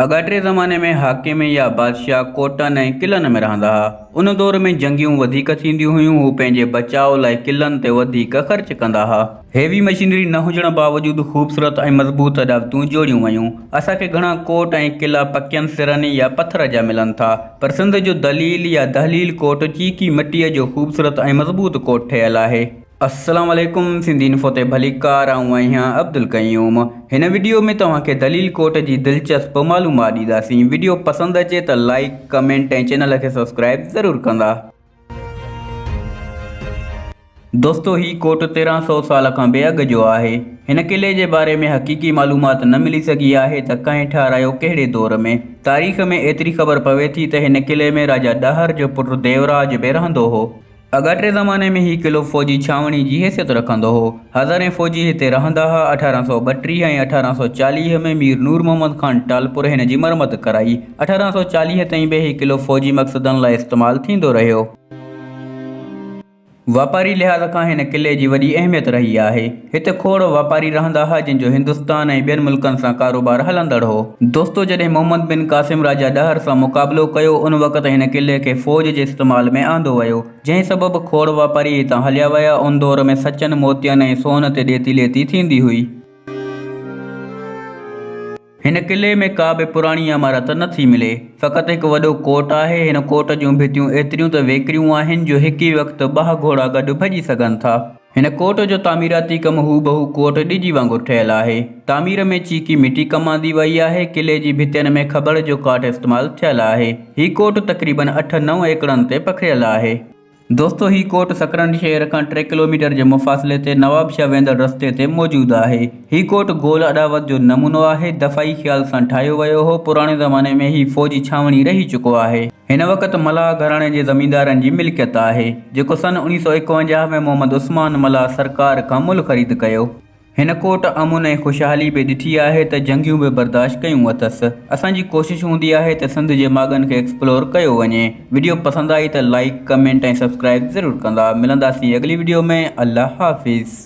آڳاٽي زماني ۾ حاڪم يا بادشاهه ڪوٽن ۽ قلعن ۾ رهندا ها. ان دور ۾ جنگيون وڌيڪ ٿينديون هيون. هو پنهنجي بچاء لاء قلعن تي وڌيڪ خرچ ڪندا ها. هيوي مشينري نه هجڻ باوجود خوبصورت ۽ مضبوط اڏاوتون جوڙيون ويون. اسان کي گهڻا ڪوٽ ۽ قلعا پڪين سرن يا پٿر جا ملن ٿا. پر سنڌ جو دليل يا دهليل ڪوٽ چيڪي مٽيء جو خوبصورت ۽ مضبوط ڪوٽ ٺهيل آهي. السلام عليڪم سنڌي انفو تي ڀليڪار آئون آهيان عبدالقيوم هن وڊيو ۾ توهان کي دليل ڪوٽ جي دلچسپ معلومات ڏينداسين وڊيو پسند اچي ته لائيڪ ڪمينٽ ۽ چينل کي سبسڪرائيب ضرور ڪندا. دوستو هي ڪوٽ 1300 سال کان به اڳ جو آهي هن قلعي جي باري ۾ حقيقي معلومات نه ملي سگهي آهي ته ڪنهن ٺهرايو ڪهڙي دور ۾ تاريخ ۾ ايتري خبر پوي ٿي ته هن قلعي ۾ راجا ڏاهر جو پٽ ديوراج به رهندو هو. آڳاٽي زماني ۾ هي قلعو فوجي ڇانوڻي جي حيثيت رکندو هو. هزارين فوجي هتي رهندا ها. 1832 ۽ 1840 ۾ مير نور محمد خان ٽالپر هن جي مرمت ڪرائي. 1840 تائين به هي قلعو فوجي مقصدن لاء استعمال ٿيندو رهيو. واپاري لحاظ کان هن قلعي جي وڏي اهميت رهي آهي. هتي کوڙ واپاري رهندا ها جن جو هندستان ۽ ٻين ملڪن سان ڪاروبار هلندڙ هو. دوستو جڏهن محمد بن قاسم راجا ڏاهر سان مقابلو ڪيو ان وقت هن قلعي کي فوج جي استعمال ۾ آندو ويو جنهن سبب کوڙ واپاري هتان هليا ويا ان دور ۾ سچن موتين ۽ سون تي ڏيتي ليتي ٿيندي هئي. هن قلعي ۾ ڪا به پراڻي عمارت نه ٿي ملي فقط هڪ وڏو ڪوٽ آهي هن ڪوٽ جون ڀتيون ايتريون ته ويڪريون آهن جو هڪ ئي وقت ٻه گهوڙا گڏ ڀڄي سگهن ٿا. هن ڪوٽ جو تعميراتي ڪم هوبهو ڪوٽ ڏيجي وانگر ٺهيل آهي. تعمير ۾ چيڪي مٽي ڪم آندي وئي آهي. قلعي جي ڀتين ۾ کٻڙ جو ڪاٺ استعمال ٿيل آهي. هي ڪوٽ تقريبن اٺ نو ايڪڙن تي پکڙيل آهي. دوستو هي ڪوٽ سڪرنڊ شهر کان ٽي ڪلوميٽر جي مفاصلي تي نوابشاهه ويندڙ رستي تي موجود آهي. هي ڪوٽ گول اڏاوت جو نمونو آهي. دفاعي خيال سان ٺاهيو ويو هو. پراڻي زماني ۾ هي فوجي ڇانوڻي رهي چڪو آهي. هن وقت ملاح گهراڻي جي زميندارن جي ملڪيت آهي، جيڪو سن 1951 ۾ محمد عثمان ملاح سرڪار کان مل خريد ڪيو. هن ڪوٽ امن ۽ خوشحالي به ڏٺي آهي ته جنگيون به برداشت ڪيون اٿس. اسان جي ڪوشش هوندي آهي ته سنڌ جي ماڳن کي ايڪسپلور ڪيو وڃي. وڊيو پسند آئي ته لائيڪ، ڪمينٽ ۽ سبسڪرائيب ضرور ڪندا. ملنداسين اڳلي وڊيو ۾ الله حافظ.